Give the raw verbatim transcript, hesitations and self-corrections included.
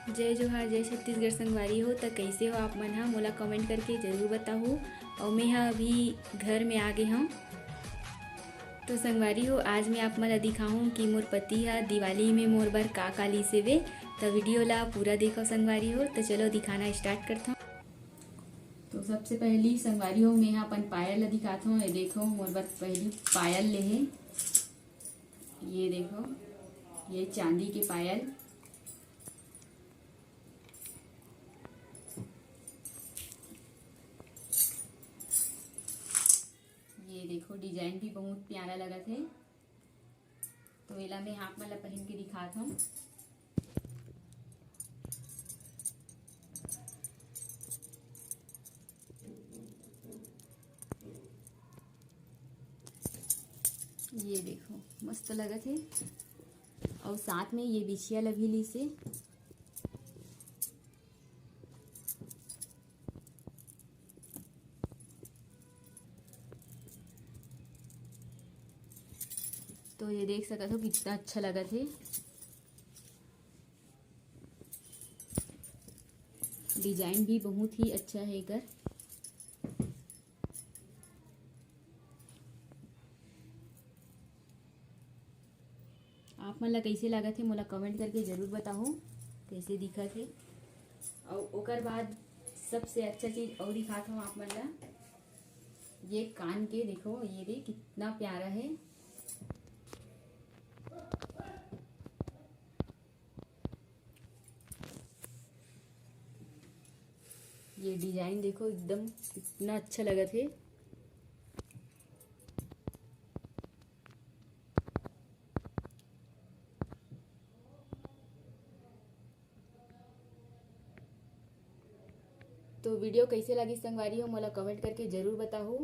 जय जोहार, जय छत्तीसगढ़ संगवारी हो। त कइसे हो आप मन ह, मोला comment करके जरूर बताहू। अउ मैं ह अभी घर में आ गे हंव। तो संगवारी हो, आज मैं आप मन ला दिखाहूँ कि मोर पति ह दिवाली में मोर बर का का लीस हेवे। त video ला पूरा देखो संगवारी हो। तो चलो दिखाना start करथंव। तो सबसे पहली संगवारी हो, मैं ह अपन पायल ला दिखात हंव। ये देखो, मोर बर पहली पायल ले हे। ये देखो, ये चांदी के पायल। ये देखो, design भी बहुत प्यारा लगत हे। तो एला मैं आप मन ला पहन के दिखात हंव। ये देखो, मस्त लगत हे। अउ साथ में ये बिछिया ला भी लीस हे। तो ये देख सकत हो कितना अच्छा लगत हे। Design भी बहुत ही अच्छा हे एकर। आप मन ला कइसे लागत हे, मोला comment करके जरूर बताहू कइसे दिखत हे। अउ ओकर बाद सबसे अच्छा चीज अउ दिखात हूँ आप मन ला, ये कान के देखो, ये दे कितना प्यारा हे। ये design देखो, एकदम कितना अच्छा लगत हे। तो video कइसे लगिस संगवारी हो, मोला comment करके जरूर बताहू।